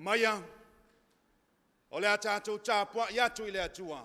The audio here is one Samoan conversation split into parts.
Omaia, o le a tātou tāpuai atu i le Atua.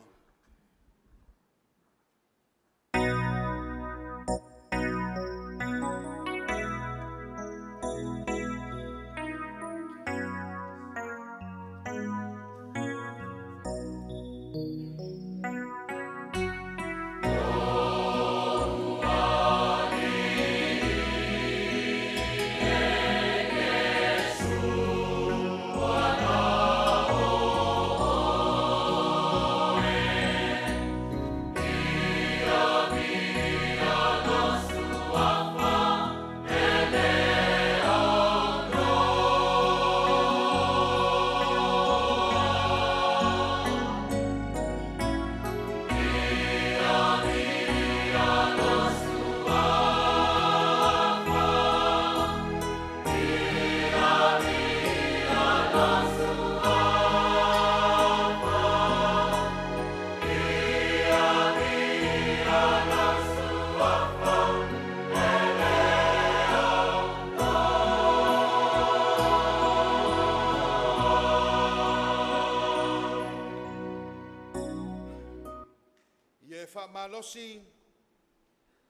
Malosi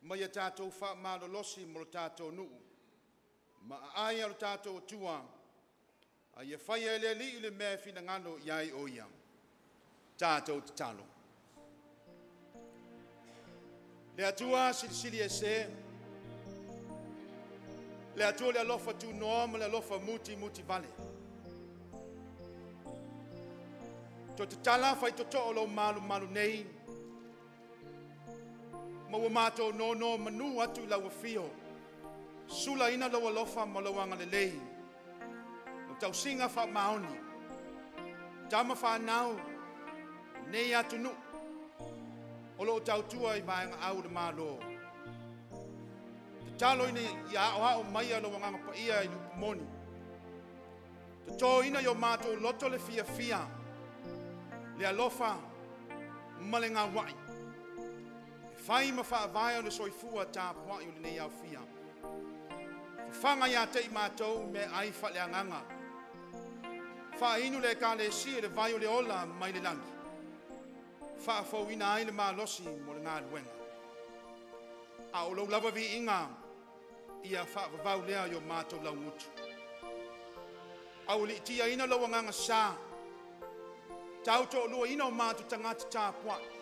mai a tātou whaamalolosi mo lo tātou nuu. Ma aai a lo tātou atua, a ia whaia e le alii le mea finagalo iai o ia. Tātou tatalo. Le Atua silisili e se, le Atua le alofa tunoa ma le alofa muti muti vale. To tatala whai toto o lo malu malu nei, ma ua mātou nono manu atu i lau afio. Sula ina lau alofa ma lau agalelei. Lau tausiga faamaoni. Tama whanau, nei atu nu. O loo tautua i vaenga au le malo. Tatalo ina ia ao ao mai a lau agaga paia i lupumoni. Toto ina i o mātou loto le fia fia. Le alofa ma le ngawai. Whai ma whaavae o le soifua tāpuai o le nei au fia. Whawhanga ia te i mātou me ai whaleanganga. Whainu le ekalesia le vai o le ola mai le langi. Whaafauina ai le malosi mo le ngā luenga. A o lau lava vi inga ia whaavavau lea i o mātou lau ngutu. Au li tia ina lau anganga sa. Tau tō lua ina o mātou tangata tāpuai.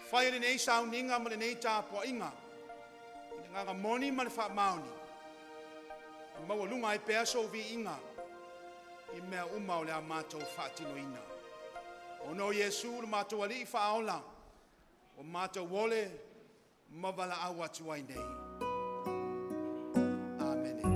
Whai le nei sauninga ma le nei tāpuainga. I le nganga moni ma le whaamaoni. I maua lunga ai pea so vi inga. I mea uma o le a mātou whaatinoina. O no Iesu le mātou alii whaaola. O mātou ole mawala au atu ai nei. Amene.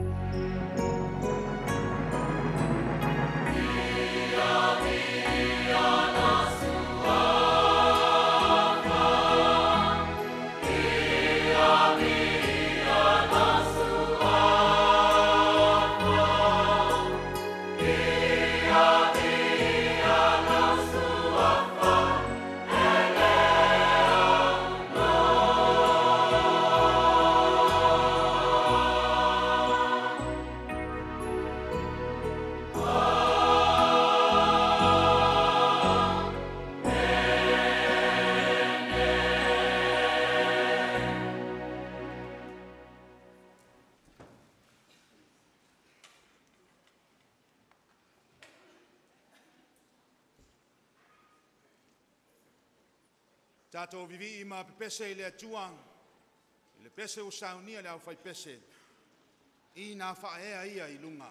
Tātou vivi i ma pepese i le atua, i le pese o saunia le au whai pese, i nā whaea ia i lunga.